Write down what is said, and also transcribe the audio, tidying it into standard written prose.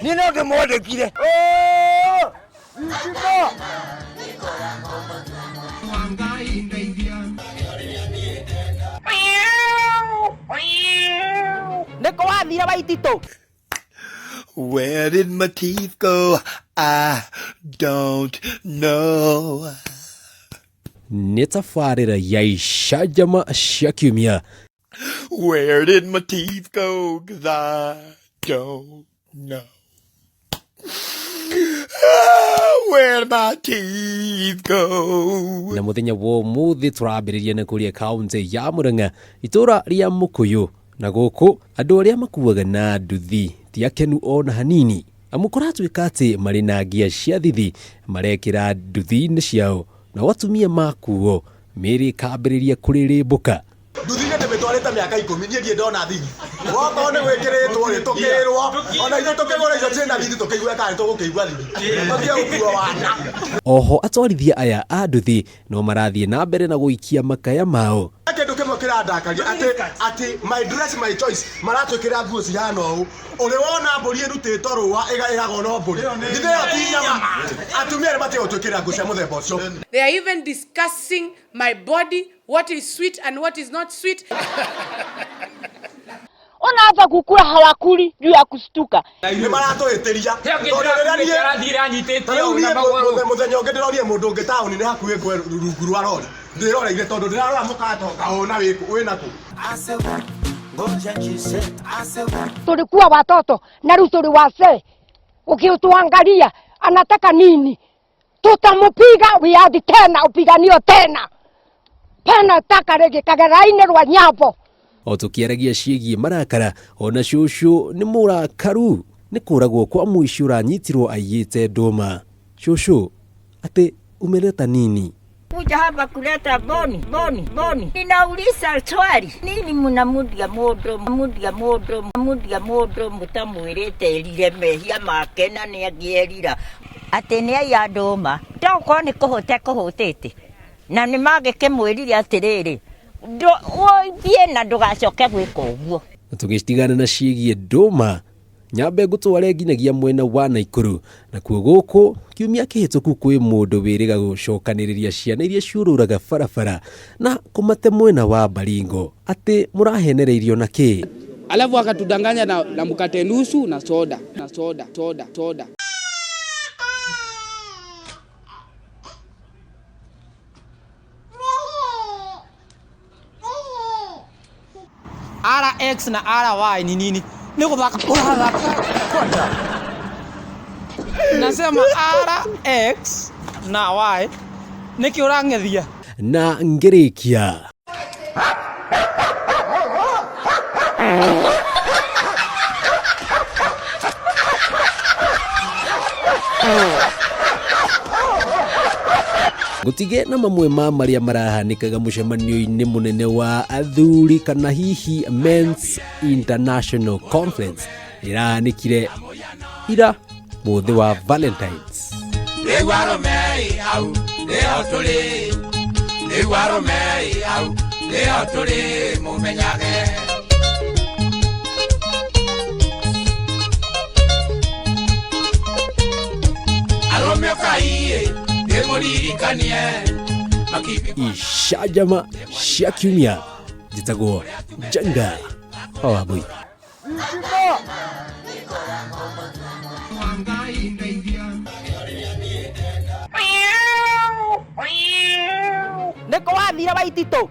Niĩ no ndĩmwandĩkire. Nĩkũ wathire Waititũ? Where did my teeth go? I don't know. Nĩ tabarĩra ya icanjama cia kiumia. Where did my teeth go? 'Cause I don't know. Where did my teeth go? Na mũthenya wa ũmũthĩ tũrambĩrĩria na kũrĩa kaũntĩ ya Murang'a, itũũra rĩa Mũkũyũ. Na gũkũ andũ arĩa makuaga na nduthi ti akenu ona hanini, amu kũratuĩka atĩ marĩ na ngia cia thithi marekĩra nduthi-inĩ ciao, nao atumia makuo mĩĩrĩ ĩkambĩrĩria kũrĩrĩmbũka. Nduthi nĩ ndĩmĩtwarĩte mĩaka 10, niĩ ndirĩ ndona thithi. Wokorwo nĩ gwĩkĩrĩtwo rĩ, tũkĩrwo ona ithuĩ tũkĩgũra icio ciĩna thithi, tũkĩigue kana nĩ tũgũkĩigua thithi, tũtige gũkuo wana. Oho atwarithia aya a nduthi no marathiĩ na mbere na gũikia makaya mao. Kĩndũ kĩmwe kĩrandakaria atĩ my dress my choice maratwĩkĩra nguo cihana ũũ. Ũrĩ wona mbũri ĩrutĩtwo rũa ĩgagwo no mbũri? Githĩ ĩyo ti nyama? Atumia nĩ matige gũtwĩkĩrĩra nguo cia mũthemba ũcio. They are even discussing my body, what is sweet and what is not sweet. Unaanza kukula hawakuli juu ya kustuka. Nĩ maratũhĩtĩria tondũ rĩrĩa niĩ ta rĩu niĩ mũthenya ũngĩ ndĩrorie mũndũ ũngĩ taũni nĩ hakuhĩ ngwe rungu rwa rori, ndĩroreire tondũ ndĩrarora mũkato ngahũna wĩna kũ. Tulikuwa watoto na rĩu tũrĩ wazee. Ukituangalia anataka nini? Tutamupiga wiadi tena, upiganio tena. Pana taka rĩngĩ kagera-inĩ rwa nyambo. O tũkĩaragia ciĩgiĩ marakara, ona cũcũ nĩ mũrakaru nĩ kũragwo kwa mũici ũranyitirwo aiyĩte ndũma. Cũcũ, atĩ umeleta nini? Kuja hapa kuleta boni boni boni. Ninauliza swali, nini munamudia mundu mudia mundu mudia mundu mutamwirite erire mehia make na nĩangĩerira atĩ nĩ aiya ndũma? Tokorwo nĩ kũhũta kũhũtĩte na nĩ mangĩkĩmwĩrire atĩrĩrĩ, ũthiĩ na ndũgacoke gwĩka ũguo. Na tũgĩtigana na ciĩgiĩ ndũma, nyambe ngũtware nginyagia mwena wa Naikuru. Nakuo gũkũ kiumia kĩhĩtũku kwĩ mũndũ wĩrĩga gũcokanĩrĩria ciana iria ciũrũraga barabara na kũmate mwena wa Baringo atĩ mũrahenereirio na kĩ? Alafu akatudanganya na mkate nusu na soda na soda soda soda. RX na RY ni nini? Ni kuthaka urathaka kwanja. Nasema RX na Y niki urang'ethia? Na ngĩrĩkia. Gũtige na mamwe ma marĩa marahanĩkaga mũcemanio-inĩ mũnene wa athuri kana hihi Men's International Conference ĩrahanĩkire ira mũthĩ wa Valentine's. Rĩu arũme hau nĩho tũrĩ, rĩu arũme hau nĩho tũrĩ, mũmenyage. Arũme ũkai ndĩmũririkanie. Icanjama cia kiumia njĩtagwo Njenga wa Wambui. Nĩkũ wathire Waititũ?